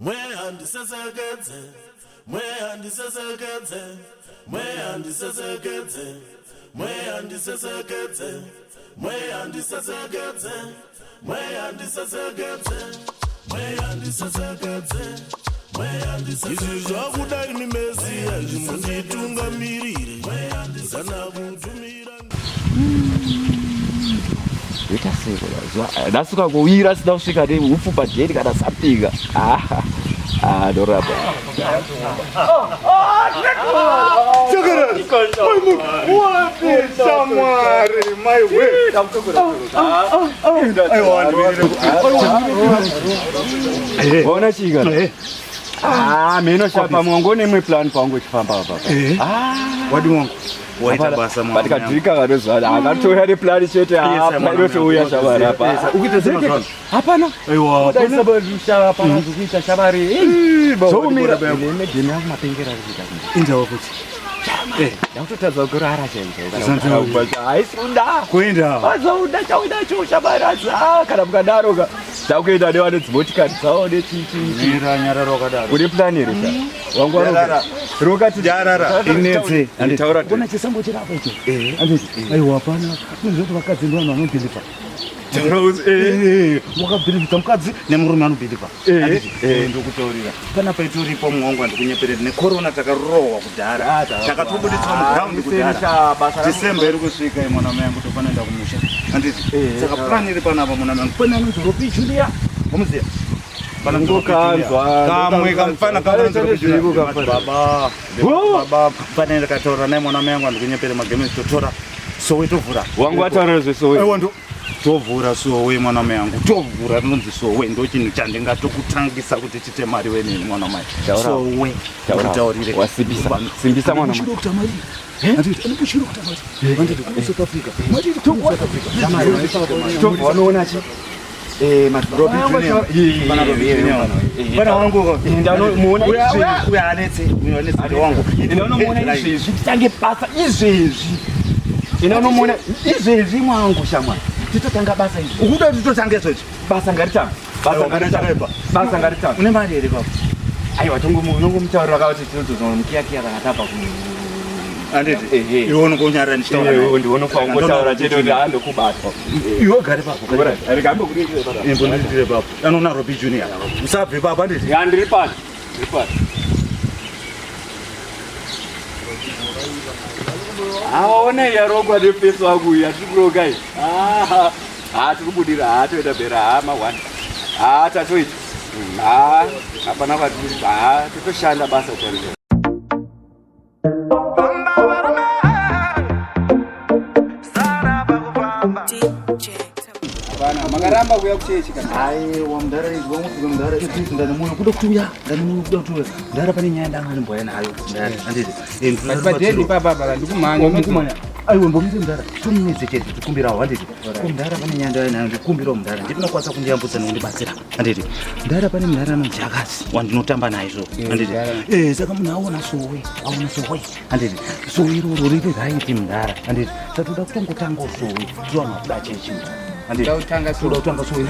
Mweya ndisesekedze, mweya ndisesekedze, mweya ndisesekedze, mweya ndisesekedze, mweya ndisesekedze, mweya ndisesekedze, mweya ndisesekedze, mweya ndisesekedze. Izvi zvakuda imi Mesiya, izvi munditungamirire, kana kutumira Yoita sei zuva ndasuka kuwira asina kusvika ne upfu padheni kana something. Ah, ah, ndorapa. Waona chii kana? Ah, mheno shapa mwangu une plan pangu ichifamba apa. Ah, wadi wangu waita basa mwana. But kadhirika kanozvana akatouya neplani chete hapa inotouya shamwari apa. Ukuita sei mazuva ano? Hapana. Aiwa, hapana. Hapana zvekuita shamwari. Zvoumira. Negame yangu mapengera ari kuita. Indawa kuti. Ndakutotadza kurara chaizvo. Haisi kuda. Kuenda. Azoda chauda cho shamwari asi ah kana mukadaro ka. Takuenda nevane dzimotikari dzavo nechichi. Mira nyarara wakadaro. Une plan here sha? Wangu Nyarara. Rokati Nyarara. Inetse. Taura. Kuna chisambo chirapa icho. Anditi. Aiwa hapana. Unozoti vakadzi ndo vanhu vanobhilifa. Wakabhilivisa mukadzi nemurume anobhilifa. Anditi. Ndokutaurira. Pana paitoripo muhongo andikunyepereri necorona takarohwa kudhara. Takatobuditswa muground kudhara. December iri kusvika mwana mai yangu tofana enda kumusha. Anditi. Saka plan iri panapa mwana mai yangu. Pane anonzi Robi Junior. Wamuziya? Ndokanzwa. Kamwe kamfana kamwe baba. Baba pane ndakataura naye mwana mai yangu andikunyepere magemenzi totora sowe tovhura. Wangu ataura zvesowe. Aiwa ndo tovhura sowe mwana mai yangu tovhura rinonzi sowe ndo chinhu chandingatokutangisa kuti chite mari wenini mwana mai. Sowe ndikutaurire. Wasimbisa. Simbisa mwana mai. Kuita mari. Anditi anobushira kuita mari. Anditi ku South Africa. Mari iri ku South Africa. Tobva wanoona chi? Eh, Robi Junior. Pana Robi Junior. Pana wangu. Ndanomuona izvezvi. Uya anetse. Uya anetse wangu. Ndinomuona izvezvi titange basa izvezvi. Ndinomuona izvezvi mwangu shamwari. Titotanga basa izvezvi. Ukuda kuti titotange izvezvi? Basa ngaritange. Basa ngaritange. Basa ngaritange. Une mari here baba? Aiwa tongomutaurira kuti tinozomukiyakiya kana tabva ku Anditi. Iwe unongonyarara ndichitaura. Iwe ndinofa ungotaura chete kuti handokubatwa. Iwe gare papo. Rega ambokuitire papo. Imbondiitire papo. Anoona Robi Junior. Usabve papo anditi. Ya ndiri pano. Ndiri pano. Aona yarogwa nefeso wangu uyu yatiri kuroga iyi. Ah, ah, tiri kubudira, ah, toenda bhera, ah, mahwani. Ah, tatoita. Ah, hapana kwatiri, ah, totoshanda basa chairo. Hapana, makaramba kuuya kuchechi kana. Aiwa mudhara izwa mutuke mudhara izvi ndane moyo kuda kuuya ndane moyo kuda kuuya mudhara pane nyaya ndanga ndimboya nayo mudhara anditi eh But padhedhi ipapa apa ndikumhanya ndikumhanya aiwa mbomire mudhara tomunetse chete tikumbirawo handiti ko mudhara pane nyaya ndauya nayo ndikumbirawo mudhara ndinokwanisa kundiyambutsa nekundibatsira handiti mudhara pane mudhara anonzi Jakasi wandinotamba naye so handiti eh saka munhu aona sowe aona sowe handiti sowe iroro riri raiti mudhara handiti tatoda kutongotangawo sowe towana kuda chechi mudhara Toda kutanga sowe. toda kutanga sowe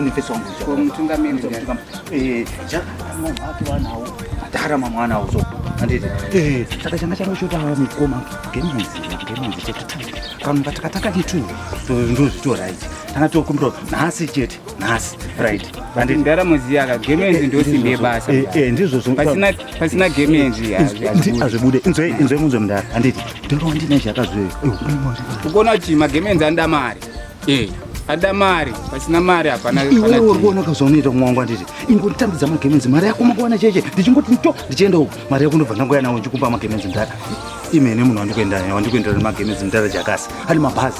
nefesi wangu Ko mutungamiri mudhara. Eh, Jakasi vake vanawo madhara mamwe anawo so handiti eh saka changa changoshota mikoma gemenzi gemenzi chete kanhu katakataka chetu ndozvito right tanga tokumbira nhasi chete nhasi right But mudhara muziya ka gemenzi ndo simbi yebasa. Eh, eh, ndizvozvo Pasina pasina gemenzi hazvibude. Azvibude inzwe inzwe munzwe mudhara handiti ndoro wandina chakazve Ukuona kuti magemenzi anoda mari. Eh, anoda mari, pasina mari hapana iwewe hapana uri kuona kazvaunoita kumwa wangu handiti ingotambidza magemenzi mari yako makuwana cheche ndichingoti nto ndichienda uku mari yako ndobva ndangoya nawo ndichikumba magemenzi mudhara imene munhu wandikuenda naye wandikuendera nemagemenzi mudhara Jakasi ane mabhazi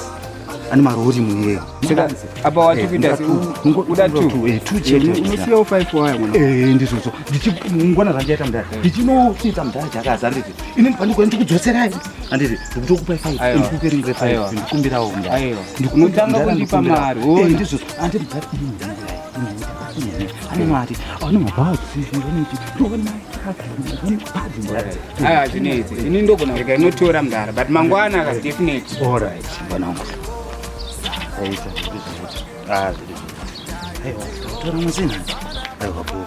ane marori muyeyo Saka apa wati kuita se- uda two. two chete Unosiyawo 5 waya mwana. Eh, ndizvozvo ndichingwana zvandichaita mudhara ndichinoita mudhara Jakasi handiti ini ndipandikuya ndikudzoserai handiti ndikutokupai five Aiwa. ndikuperingire five Aiwa. ndikumbirawo mudhara Aiwa. Unotanga kundipa mari, Eh, wona. ndizvozvo handi mudhara ane mari ane mabhazi Aiwa zvinetsi. Ini ndogona kurega inotora mudhara but mangwana ka definitely. Alright, mwanangu. Aita, ndizvo. Ah, zviri. Aiwa, tora musina. Aiwa, bho.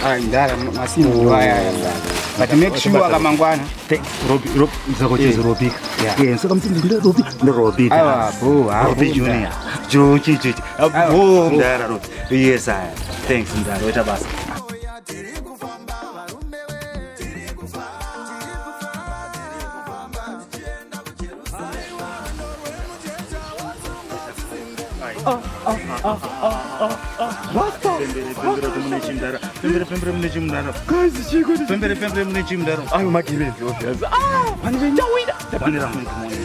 Ah, mdara masimbi aya aya mdara. But make sure kamangwana. Robi Robi zakochizi Robi. Yeah. Eh, saka mtindi ndi Robi ndi Robi. Aiwa, bro, ah, Robi bro, Junior. Jochi jochi. Abo mdara Robi. Yes, I. Thanks mdara. Waita basa. Pembere pembere kuti mune chimdara. Pembere pembere mune chimdara. Guys, chiko Pembere pembere mune chimdara. ayo magemenzi obvious. Ah, chawina. Panera munhu kumoni.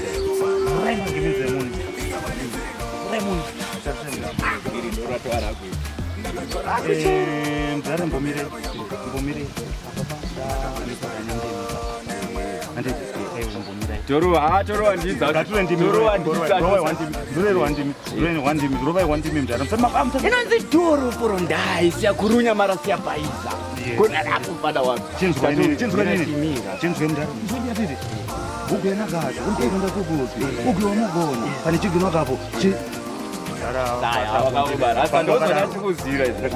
Rai magemenzi emunhu. Rai munhu. Iri ndoro ratwara kuita. Eh, mdara mbomire. Mbomire. Toro, toro andidza. Toro andidza. Inonzi toro porondai siyakurunya mara siyabhayiza. Kona lapho mfana wami. pane chiginwa kapo Rasta ndozona tikuzira izvi.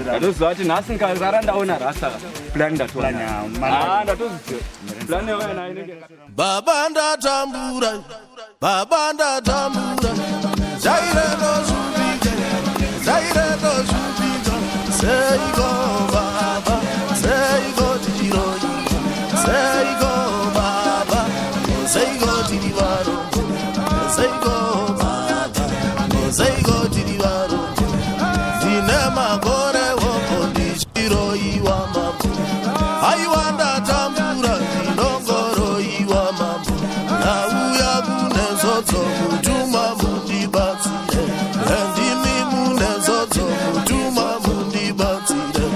Ndatoziva kuti nhasi nkarara ndaona rasta. Plan ndatoona. Ah, ndatoziva. Plan yayo inenge Baba ndatambura, baba ndatambura, zairendo zupika, zairendo zupika, seiko baba, seiko tichiroyi, seiko baba, seiko tiri varombo, seiko baba, seiko tiri varombo, ndine makore woko ndichiroyiwa mambo, aiwa ndatambura ndinongoroyiwa mambo, ndauya kune zodzo mutuma mundibatsire, ndimi mune zodzo mutuma mundibatsire.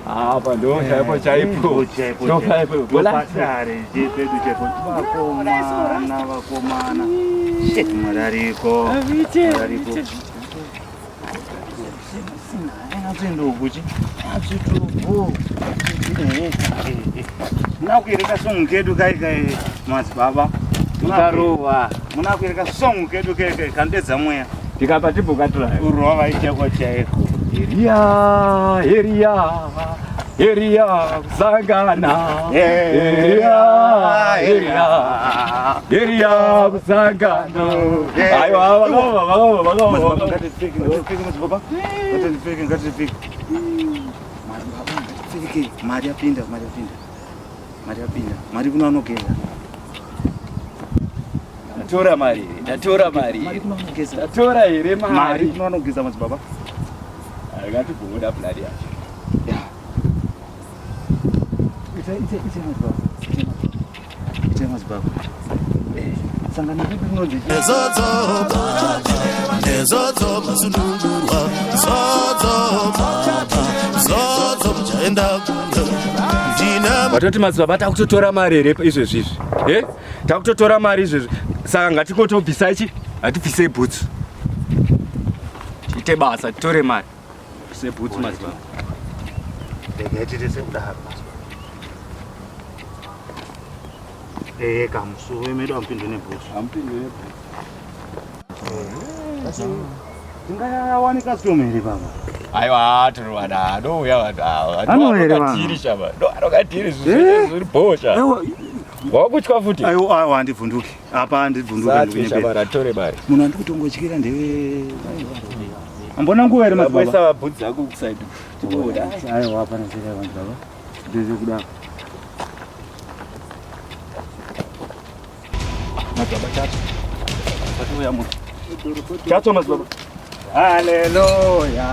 Apa ndo chaipo chaipo. Ndo chaipo. Ndopatare chepedu chaipo vakomana vakomana marariko marariko atsendokuchi atsitobo munakuereka songu kedu kai kai madzibaba Mukarova. munakuereka songu kedu kai kai kandedza mweya Tikapa tibhukatura. urwa vaichekwa chaiko Eria, Eria, Eria kusangana. Eria, Eria, Eria kusangana. Aiwa, vakaoma, vakaoma, vakaoma. Madzibaba, ngatipfeke, ngatipfeke, madzibaba. Ngatipfeke, ngatipfeke. Madzibaba, ngatipfeke. Mari yapinda, mari yapinda. Mari yapinda. Mari kuno anogeza. Ndatora mari, ndatora mari. Mari kuno anogeza. Ndatora here Mari mari. kuno anogeza madzibaba. Ngatibhuda plan yacho. Ita ita ita madzibaba. Ita madzibaba. Eh, sangano redu rinonzi chii? Nezodzo baba, nezodzo masunungurwa, zodzo baba, zodzo muchaenda kure. Ndine Vatoti madzibaba takutotora mari here izvezvi izvi? Eh? Takutotora mari izvezvi. Saka ngatikotobvisa ichi, hatibvisei bhutsu. Tiite basa, titore mari. Bvise bhutsu madzibaba. Regai tiite sekudaro madzibaba. Eh, kamusuwe medu amupindwe nebhutsu. Amupindwe nebhutsu. Tingawanika stomu here baba? Aiwa, tinowana anouya vanhu ava. Anouya here vanhu? Anokatiri shaba. Ndo anokatiri zvinhu zviri bhosha. Aiwa, Wakutya futi? aiwa, aiwa, handibvunduki. Apa handibvunduki. Satwe handikunyepera. shaba ratore mari. Munhu andikutongotyira ndewe. Ambona nguva here madzibaba? Vaisa bhutsu dzako kusaidi. Tibuda. Aiwa, hapana chera madzibaba. Ndeze kudaro. Madzibaba chacho. Patouya munhu. Chacho madzibaba. Haleluya.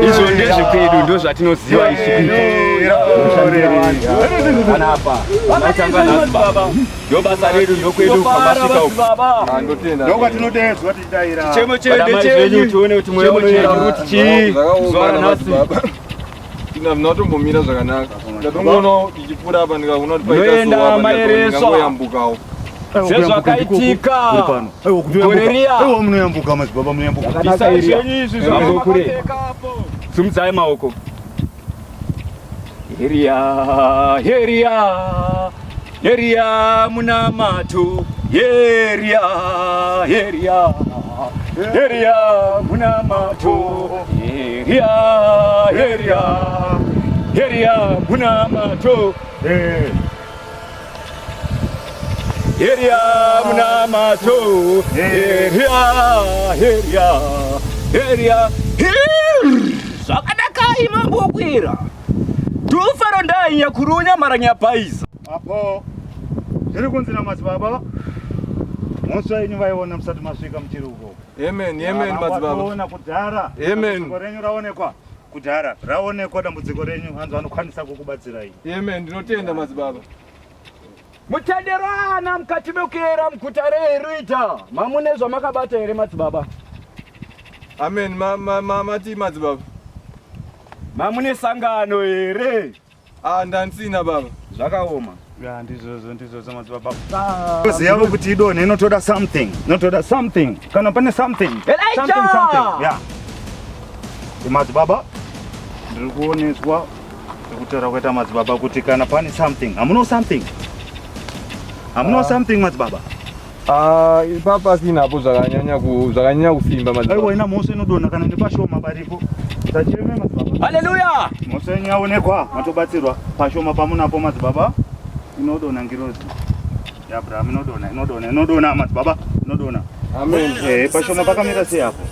Izvo ndezvekwedu ndo zvatinoziva isu kuita. Panapa. Matanga nhasi baba. Ndo basa redu ndokwedu kwamasvika uku. Ndokwatinodedzwa tichidaira. Chemo chedu chenyu tione kuti mweya unoyera kuti chii. Zuva ranhasi. Ndinotombomira zvakanaka ndatongoona ndichipfuura apa ndikaona kuti Munoenda paita mayereswa. ndingangoyambukawo Sezvakaitika. Aiwa Gore riya. Aiwa munoyambuka madzibaba munoyambuka. Bvisai zvenyu izvi zvamapfeka apo. Simudzai maoko. Heria, heria. Eria munamato, Eria, Eria, Eria munamato, Eria, Eria, Eria munamato, Eria munamato, Eria, Eria, Eria, Zvakanakai mambo wokuera. Tufaro ndainya kurunya maranya paiza. Apo zviri kunzi namadzibaba mhosva yenyu vaiona musati masvika muchiri ukoko. Amen, amen madzibaba. Vaona kudhara. Amen. Dambudziko renyu raonekwa kudhara. Raonekwa dambudziko renyu hanzi vanokwanisa kukubatsirai. Amen, ndinotenda madzibaba. Mutenderana mukati mekuyera muguta reHerita. Mamune zvamakabata here madzibaba? Amen, ma, ma, ma, mati madzibaba. Mamune sangano here? Ah, ndansina baba. Zvakaoma. Ya ndizvozvo ndizvozvo madzibaba. Ziva kuti idonhe inotoda something. Inotoda something. Kana pane something. Elijah! Something something. Ya. Madzibaba ndiri kuoneswa sekutaura kwaita madzibaba kuti kana pane something. Hamuno something. Hamuno something madzibaba. Ah, ipapa sinapo zvakanyanya ku zvakanyanya kusimba Aiwa madzibaba. ina mhosva inodonha kana nepashoma paripo. Sacheme madzibaba. Haleluya! Mhosva yenyu yaonekwa matobatsirwa pashoma pamunapo madzibaba. Inodonha ngirozi. YaAbraham inodonha inodonha inodonha madzibaba inodonha. Amen. Eh pashoma pakamira sei apo?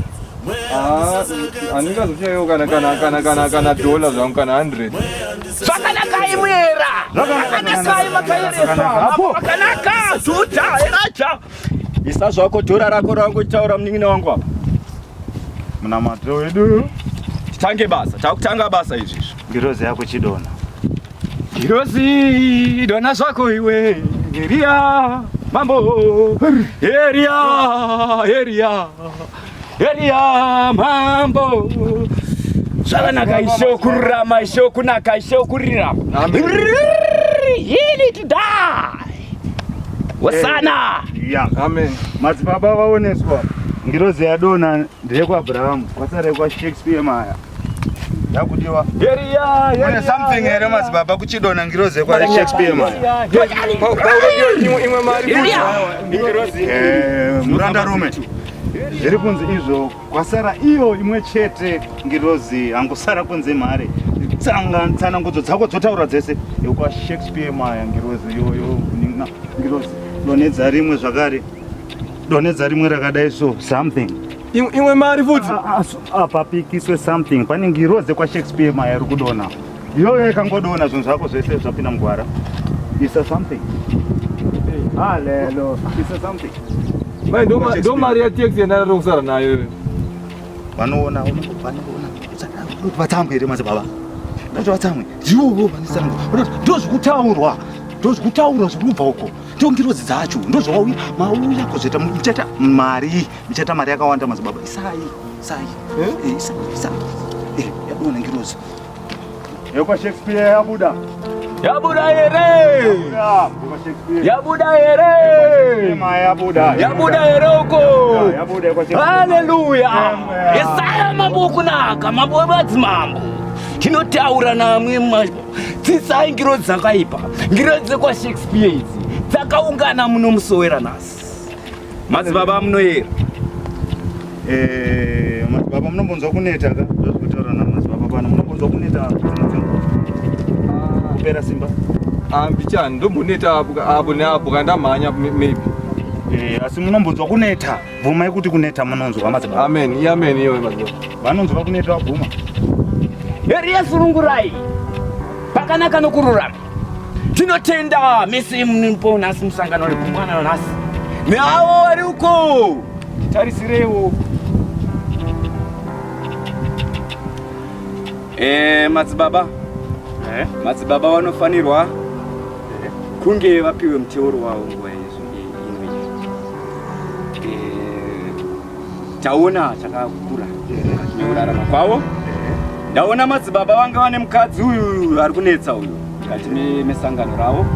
Ah, handingazoshayiwo kana kana kana kana kana dollar zvangu kana 100. Zvakanakai muera. Zvakanakai makaereswa. Apo. Zvakanaka Juda Elijah. Isa zvako dhora rako rawangotaura munin'ina wangu apa. Munamato wedu Titange basa, takutanga basa izvizvi. ngirozi yako chidonha. Ngirozi dona zvako iwe Eria mambo Eria Eria Eria mambo zvakanaka ishe kururama ishe kunaka ishe kurirama Amen. He to die Hosana Ya. Amen. Madzibaba vaoneswa ngirozi yadonha ndeyekwaAbraham kwasara yekwaShakespeare maya. Yakudiwa. Eria Mune something here madzibaba kuchidonha ngirozi yekwaShakespeare maya. Imwe imwe mari futi. Eh, murandarume zviri kunzi izvo kwasara iyo imwe chete ngirozi hangosara kunze mhare tsanga tsanangudzo dzako dzotaura dzese yekwaShakespeare maya ngirozi iyoyo ninga ngirozi donhedza rimwe zvakare donhedza rimwe rakadai so something Imwe imwe mari futi. Apa pikiswe something pane ngirozi yekwaShakespeare maya iri kudonha iyoyo ikangodonha zvinhu zvako zvese zvapinda mugwara isa something halelo isa something Mai ndo ma- ndo mari ya taxi yandada kusara nayo. iyoyo. vanoona vanoona vatsamwe here madzibaba ndati vatsamwe ndivovo vanetsango ndozvikutaurwa ndozvikutaurwa zviri kubva uko ndongirozi dzacho ndozvawauya mauya kuzoita muchaita mari muchaita mari yakawanda madzibaba isai isai Eh, isai isai Eh, yadonha ngirozi yekwaShakespeare yabuda Yabuda here Yabuda here yabuda Yabuda here uko yabuda yekwaShakespeare Haleluya! Amen. Yesaya mambo wokunaka, mambo wemadzimambo. Tinotaura namwe mambo. Tsitsai ngirozi dzakaipa, ngirozi dzekwaShakespeare idzi dzakaungana muno musowera nhasi. Madzibaba munoyera. Eh, madzibaba munombonzwa kuneta ka ndozvikutaura namadzibaba pano munombonzwa kuneta dzimwe dzenguva kupera simba Ah, mbichani ndomboneta apo apo neapo kandamhanya maybe. Eh, asi munombonzwa kuneta bvumai kuti kuneta munonzwa madzibaba Amen. Amen iyoyo madzibaba. vanonzwa kuneta vabvuma Eriya surungurai pakanaka nokururama. Tinotenda mese munipo nhasi musangano rekumwana nhasi. Neavo vari uko titarisireiwo. Eh, madzibaba Eh? madzibaba vanofanirwa kunge vapiwe muteuro wavo nguva yezo ino iyi. Eh, taona chakakura mukati mekurarama kwavo ndaona madzibaba vanga vane mukadzi uyu ari kunetsa uyu mukati mesangano ravo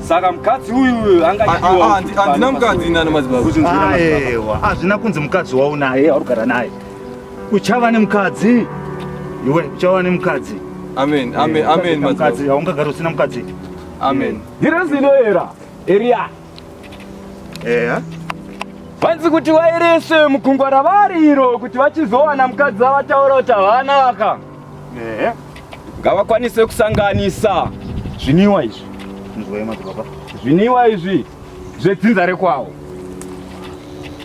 saka mukadzi uyu Ah, ah, Handina mukadzi inani madzibaba. Aiwa, hazvina kunzi mukadzi waunaye aurigara naye uchava nemukadzi iwe uchava nemukadzi Amen. Amen. Amen mukadzi madzibaba. haungagari usina mukadzi. Amen. Ngirozi inoyera Eriya. Eya. Vanzi kuti vaereswe mugungwa ravari iro kuti vachizowana mukadzi vavataura kuti havana vaka. Ehe. Ngavakwanise kusanganisa zviniwa izvi. Inzwai madzibaba. Zviniwa izvi zvedzinza rekwawo.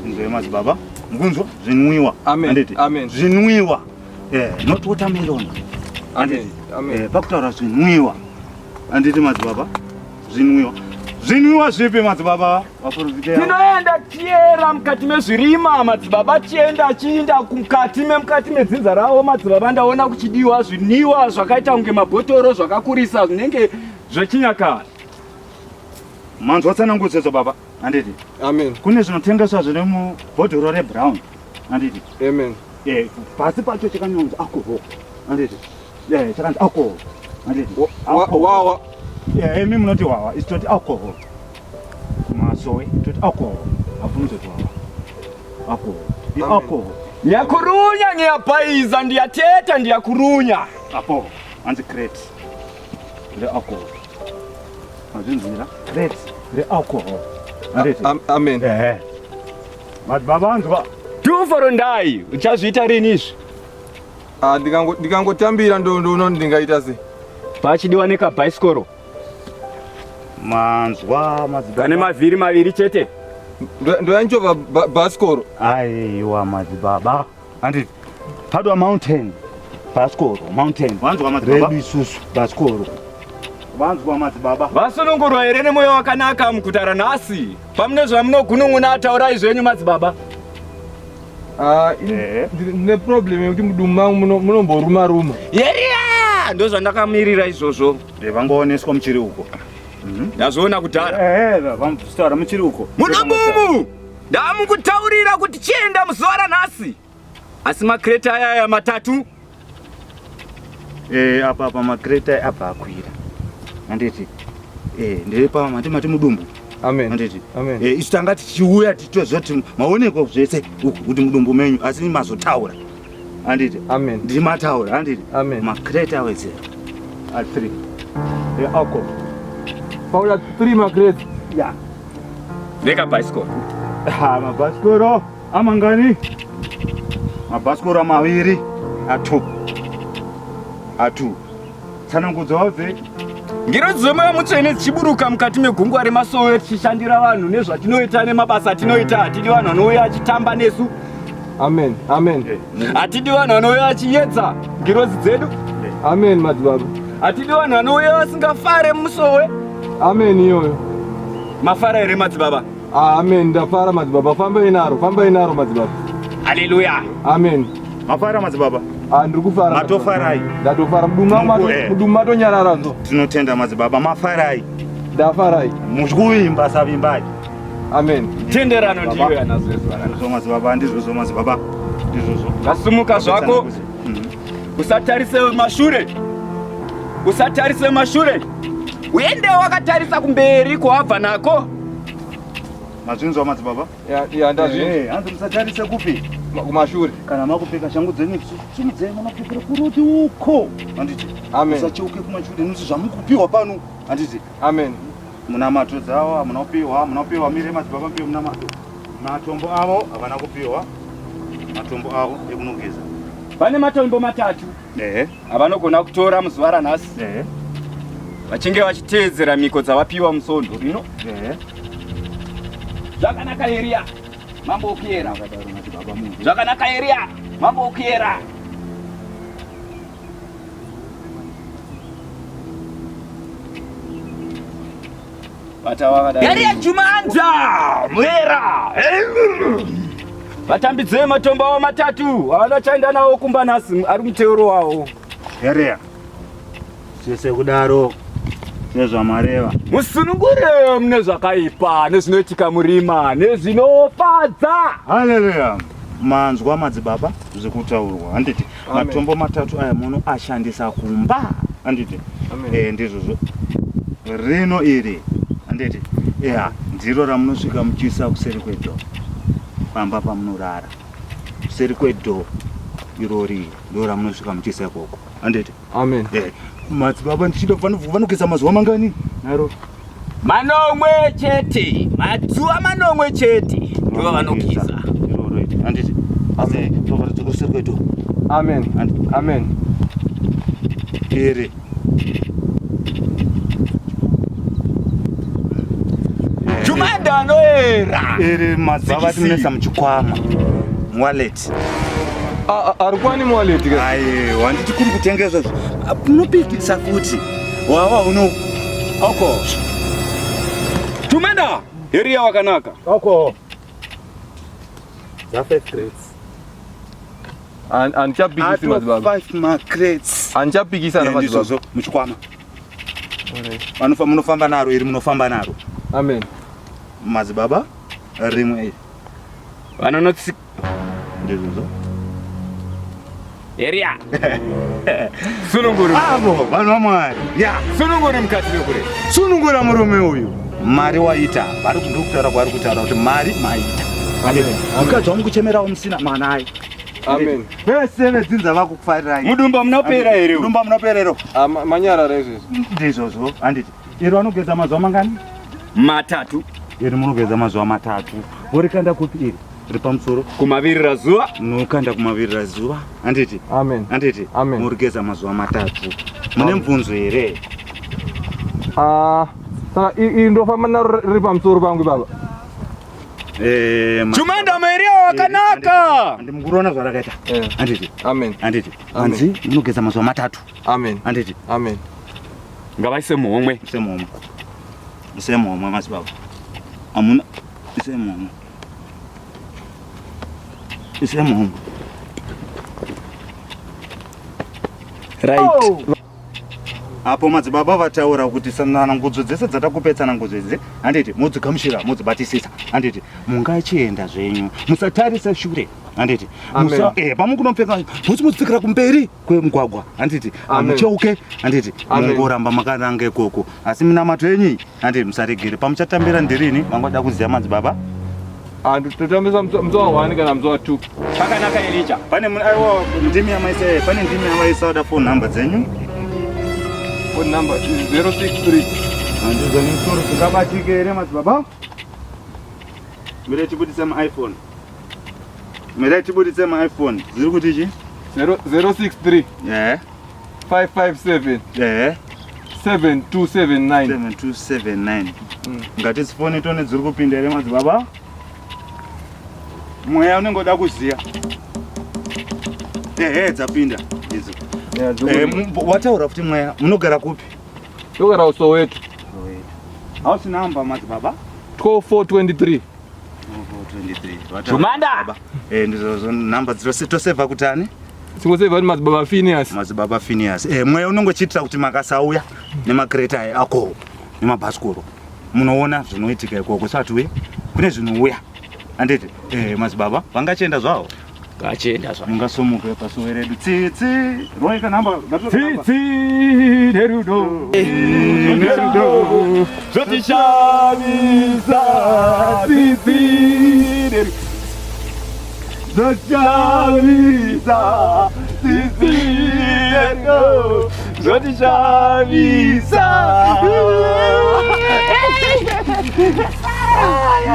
Inzwai madzibaba. Mukunzwa zvinwiwa. Amen. Handiti? Amen. Zvinwiwa. Eh, not watermelon. Amen. Amen. Eh, pakutaura zvinwiwa. Handiti madzibaba? Zvinwiwa. Zvinwiwa zvipi madzibaba? Vaprofita. Tinoenda tiera mukati mezvirima madzibaba tienda achiinda mukati memukati medzinza ravo madzibaba ndaona kuchidiwa zviniwa zvakaita kunge mabhotoro zvakakurisa zvinenge zvechinyakare. Manzwa tsanangudzo idzo baba. Handiti? Amen. Kune zvinotengeswa zviri mubhodhoro rebrown. Handiti? Amen. Eh, pasi pacho chakanyorwa kunzi alcohol. Handiti? Eh, chakanzi alcohol. Handiti? Alcohol. Wawa. Eh, imi munoti wawa, isu toti alcohol. Kumasowe toti alcohol. Hafunzoti wawa. Alcohol. I Amen. alcohol. Ndiyakurunya ngiyabhayiza ndiyateta ndiyakurunya. Apo, hanzi crate. Re alcohol. Mazvinzwira? Crate re alcohol. Handiti? Amen. Eh. Madzibaba anzwa. Tuforondai uchazviita rini izvi? Ah, ndikangotambira ndoona kuti ndingaita sei. Pachidiwa nekabhaisikoro Manzwa madzibaba. kane mavhiri maviri chete. Ndoyanchovha bhasikoro. Aiwa madzibaba. Handiti? Padwa mountain. Bhasikoro mountain. Vanzwa madzibaba? Redu isusu bhasikoro. Vanzwa madzibaba. Vasunungurwa here nemwoyo wakanaka muguta ranhasi? Pamune zvamunogunun'una taurai zvenyu madzibaba. Ah, Eh. ndine problem yekuti mudumbu mangu munomboruma ruma. Yeriya! Ndozvandakamirira izvozvo. Vangooneswa muchiri uko. Ndazviona kudhara. Eh, vamutaura muchiri uko. Munobumu! Ndamukutaurira kuti chienda muzuva ranhasi. Asi makreta aya aya matatu Eh, apa apa makreta apa akwira. Handiti? Eh, ndiri pa mati mati mudumbu. Amen. Handiti? Amen. Eh, isu tanga tichiuya tichitoziva kuti maonekwa zvese uku kuti mudumbu menyu asi mazotaura. Handiti? Amen. Ndimataura, handiti? Amen. Makreta awedzera. A 3. Eh, alcohol. Paula 3 makreti. Yeah. nekabhasikoro. Ha, mabhasikoro amangani? Mabhasikoro maviri atu. Atu. Tsanangudzo waudze. Ngirozi dzemweya mutsvene dzichiburuka mukati megungwa remasowe tichishandira vanhu nezvatinoita nemabasa atinoita. Hatidi vanhu vanouya achitamba nesu. Amen. Amen. Hatidi vanhu vanouya achiedza ngirozi dzedu. Amen madzibaba. Hatidi vanhu vanouya vasingafare musowe. Amen iyoyo. Mafara here madzibaba? Ah, amen ndafara madzibaba. Fambai naro, fambai naro madzibaba. Haleluya. Amen. Mafara madzibaba. Ah, ndiri kufara. Matofarai. Ndatofara mudumbu mangu Mungu, eh. mudumbu matonyarara zo. Tinotenda madzibaba mafarai. Ndafarai. Muchikuvimba savimbai. Amen. Tenderano ndiyo yanazo yezuva ranhasi. Ndizvo madzibaba, ndizvozvo madzibaba. Ndizvozvo. Ngasumuka zvako. Usatarise mashure. Usatarise mashure. Uende wakatarisa kumberi kwawabva nako. Mazvinzwa madzibaba? Ya, ya ndazvinzwa. Eh, hanzi musatarise kupi? Kumashure. Kana makupfeka shangu dzenyu simudzei munopfekera kuroti uko. Handiti? Amen. Musacheuke kumashure nekuti zvamukupiwa pano. Handiti? Amen. Munamato dzavo hamuna kupiwa, hamuna kupiwa mire madzibaba mpiwe munamato. Matombo avo havana kupiwa. Matombo avo ekunogeza. Pane matombo matatu Ehe. avanogona kutora muzuva ranhasi Ehe. vachinge vachiteedzera mhiko dzavapiwa musondo rino. Ehe. Zvakanaka Eriya, mambo wokuyera. Akadaro madzibaba munhu. Zvakanaka Eriya, mambo wokuyera. Bata wakadaro. Eriya Jumanza, muyera. Vatambidzei matombo avo matatu avanochaenda nawo kumba nhasi ari muteuro wavo. Herea. Zvese kudaro sezvamareva. Musunungure mune zvakaipa nezvinoitika murima nezvinofadza. Haleluya. Manzwa madzibaba zvekutaurwa handiti Amen. matombo matatu aya munoashandisa kumba handiti Amen. eh, ndizvozvo rino iri handiti ya ndiro ramunosvika muchiisa kuseri kwedhoo pamba pamunorara kuseri kwedhoo irori ndo ramunosvika muchiisa ikoko handiti Amen. eh, madzibaba ndichida vanogeza mazuva mangani? Naro. Manomwe chete, mazuva manomwe chete ndivo vanogeza. Iroro iri. Handiti. Asi tobva tadzokosera kwedu. Amen. Amen. Iri. Jumanda anoera. Iri mazuva vatimunesa muchikwama. Wallet. Ari kwani muwallet ka? Aiwa, handiti kuri kutengeswa izvo. Unopikisa futi. Wawa uno. Oko. Jumanda, heriya wakanaka. Oko. Za 5 crates. Handichapikisi madzibaba. 5 ma crates. Handichapikisana madzibaba. Ndizvozvo muchikwama. Vanofa munofamba naro iri munofamba naro. Amen. Madzibaba rimwe iri. Vanonotsi Ndizvozvo. heriya. Sununguri. Avo vanhu vaMwari. Ya. Sununguri mukati mekure. Sunungura murume uyu. Mari waita. Vari kundokutaura kwaari kutaura kuti mari maita. Amen. Mukadzi wangu kuchemerawo musina mwana ayi. Amen. Vese vedzinza vakukufarirai. Mudumba munopera here? Mudumba munopera here? Ah, manyarara izvezvi. Ndizvozvo, handiti. Iro anogeza mazuva mangani? Matatu. Iri munogeza mazuva matatu. Vorikanda kupi iri? Riri pamusoro. Kumavirira zuva. Munokanda kumavirira zuva. Handiti. Amen. Handiti. Amen. Murigeza mazuva matatu. Mune mubvunzo here? Ah, saka iri ndofamba naro riri pamusoro pangu ipapa. Eh, Jumanda Maria wakanaka. Handi mukuroona zvarakaita. Eh. Handiti. Amen. Handiti. Amen. Hanzi munogeza mazuva matatu. Amen. Handiti. Amen. Ngavaise muhomwe. Ise muhomwe. Ise muhomwe madzibaba. Hamuna ise muhomwe. Ise muhomwe. Right. Apo madzibaba vataura kuti tsanangudzo dzese dzatakupe tsanangudzo idzi handiti modzigamuchira modzibatisisa handiti mungachienda zvenyu musatarisa shure handiti Amen. Musa- pamukunopfeka mutsi mudzipfekera kumberi kwemugwagwa handiti Amen. mucheuke handiti Amen. mungoramba makananga ikoko asi minamato yenyu handiti musaregere pamuchatambira ndirini mangwada kuziya madzibaba Ah, totambisa musi wa 1 kana musi wa 2. Pakanaka Elija. pane aiwa ndimi yamaisa pane ndimi yamaisa oda phone number dzenyu Phone number is 063. handizo nemusoro dzingabatike here madzibaba mirai tibudise maiphone mirai tibudise maiphone dziri kuti chi 063 ehe 557 ehe 7279. 7279 ngatizifoni tone dziri kupinda here madzibaba mweya unenge uda kuziya ehe dzapinda idzo Yeah, dziri Wataura futi mweya munogara kupi Togara kuSoweto. house number madzibaba 12423. 23 Jumanda. Ndizvozvo nhamba tosevha kuti ani Singosevha kuti madzibaba Phineas. madzibaba Phineas mweya unongochiitira kuti makasauya nemakreta aya akowo nemabhasikoro munoona zvinoitika ikoko sati uye kune zvinouya handiti madzibaba vangachienda zvavo Ngachienda zva. mungasumuke pasuwe redu tsitsi roika nhamba Tsitsi nerudo. Nerudo. Zvotishamisa. Tsitsi nerudo. Zvotishamisa. Tsitsi nerudo. Zvotishamisa.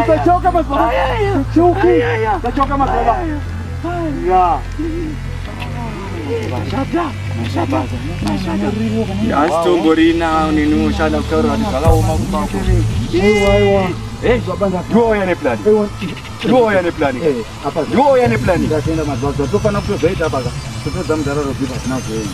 Utachoka madzibaba cheuki utachoka madzibaba ya Asitomborina nini ushanda kutaura kuti zvakaoma kumba Ndiwo uya neplani. Ndiwo uya neplani. Ndiwo uya neplani. Ndasenda madzibaba tofanira kutozoita paka totodza mudararo bhipa zina zvenyu.